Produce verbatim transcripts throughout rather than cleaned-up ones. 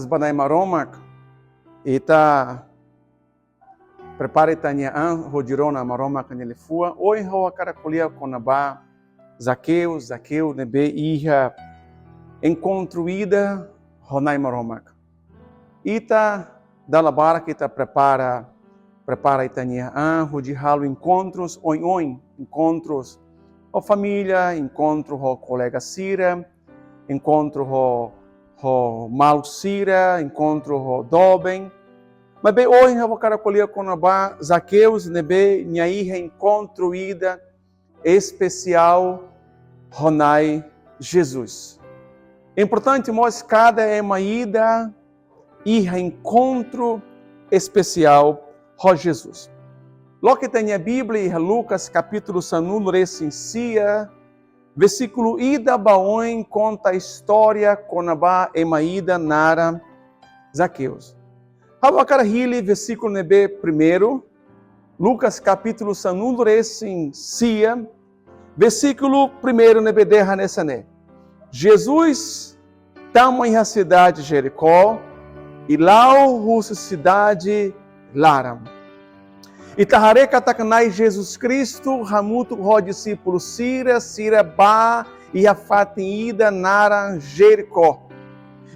Ba Nai Maromak, ita prepara ita-nia an hodi rona Maromak nia liafuan. Ohin ha'u hakarak ko'alia kona-ba Zakeus, Zakeus ne'ebé iha enkontru ida ho Nai Maromak. Ita dala barak ita prepara, prepara ita-nia an hodi halo enkontrus oioin, enkontrus ho família, enkontru ho kolega sira, enkontru ho, ho maluk sira, enkontru ho doben. Maibé ohin ha'u hakarak ko'alia kona-ba Zakeus ne'ebé nia iha enkontru ida espesiál ho Nai Jesus. Importante mós kada ema ida iha enkontru espesiál ho Jesus. Loke ita-nia Bíblia iha Lucas kapítulu sanulu-resin-sia, versíkulu ida ba oin konta istória kona-ba ema ida naran Zakeus. Ha'u hakarak hili versíkulu ne'ebé primeiru, Lucas kapítulu sanulu-resin-sia, versíkulu primeiru ne'ebé dehan hanesan ne'e: Jesus tama iha sidade Jericó, i la'o husi sidade laran. Ita haree katak Nai Jesus Kristu hamutuk ho dixípulu sira, sira bá iha fatin ida naran Jericó.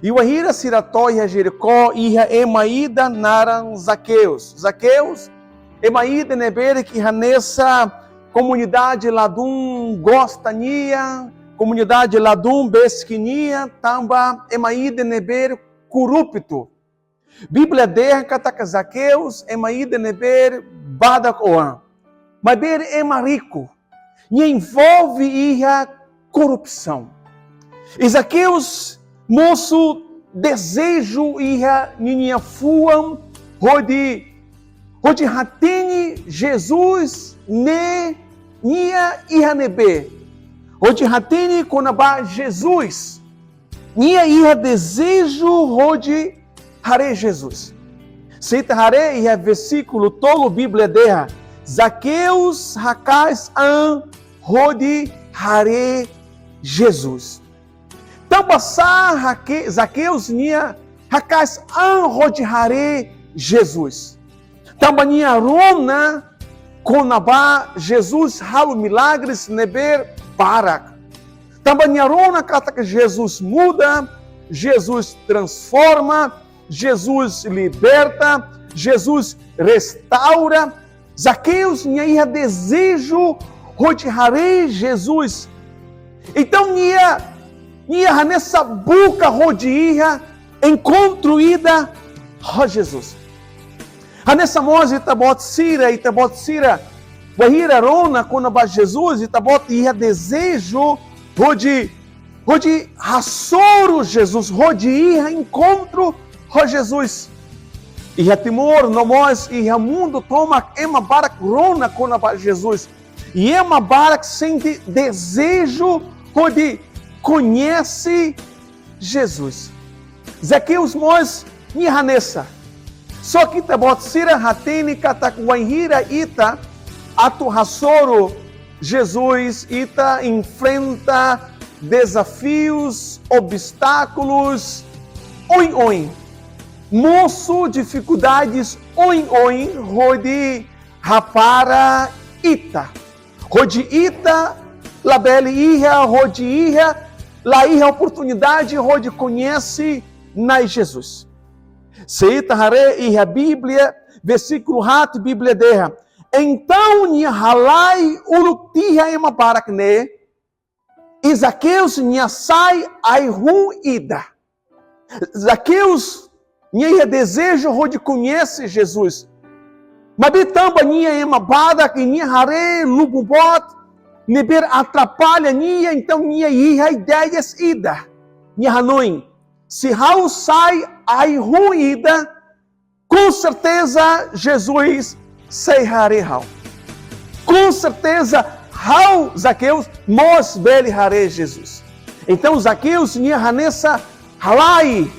I wainhira sira to'o iha Jericó, iha ema ida naran Zakeus. Zakeus, ema ida ne'ebé ke hanesan komunidade ladún gosta nia, komunidade ladún besik nia, tanba ema ida ne'ebé korruptu. Bíblia dehan katak Zakeus ema ida ne'ebé badak oan, maibé ema riku, nia envolve iha korrupsaun. I Zakeus mosu dezeju iha ninia fuan hodi, hodi hatene Jesus ne'e nia iha ne'ebé, hodi hatene kona-ba Jesus. Nia iha dezeju hodi haree Jesus. Se ita haree iha versíkulu tolu, Bíblia dehan Zakeus haka'as an hodi haree Jesus. Tanba sá hake-, Zakeus nia haka'as an hodi haree Jesus? Tanba nia rona kona-ba Jesus halo milagres ne'ebé barak. Tanba nia rona katak Jesus muda, Jesus transforma, Jesus liberta, Jesus restaura. Zakeus nia iha dezeju hodi haree Jesus. Entaun nia, nia hanesan buka hodi iha enkontru ida ho Jesus. Hanesan mós ita-boot sira, ita-boot sira, wainhira rona kona-ba Jesus, ita-boot iha dezeju hodi, hodi hasoru Jesus, hodi iha enkontru ho Jesus. Iha Timor, no mós iha mundu tomak, ema barak rona kona-ba Jesus. I ema barak sente dezeju hodi koñese Jesus. Zakeus mós nia hanesan. Só ke ita-boot sira hatene katak wainhira ita atu hasoru Jesus, ita enfrenta dezafius, obstákulus oioin. Mosu difikuldades oioin hodi hapara ita. Hodi ita labele iha, hodi iha, la iha oportunidade hodi koñese Nai Jesus. Se ita haree iha Bíblia, versíkulu haat, Bíblia dehan: Entaun nia halai uluk tiha ema barak ne'e, i Zakeus nia sai ai-hun ida. Zakeus nia iha dezeju hodi koñese Jesus. Maibé tanba nia ema badak i nia haree lubun boot ne'ebé atrapalla nia, entaun nia iha ideias ida. Nia hanoin: se ha'u sai ai-hun ida, com certeza Jesus sei haree ha'u. Com certeza ha'u, Zakeus, mós bele haree Jesus. Entaun Zakeus nia hanesan halai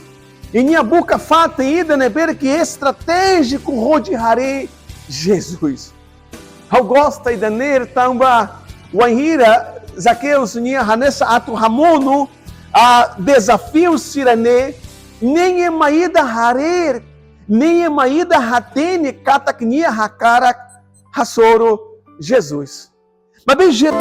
i nia buka fatin ida ne'ebé ke estratéjiku hodi haree Jesus. Ha'u gosta ida-ne'e tanba wainhira Zakeus nia hanesan atu hamonu dezafiu sira-ne'e, nein ema ida haree, nein ema ida hatene katak nia hakarak hasoru Jesus. Maibé Je-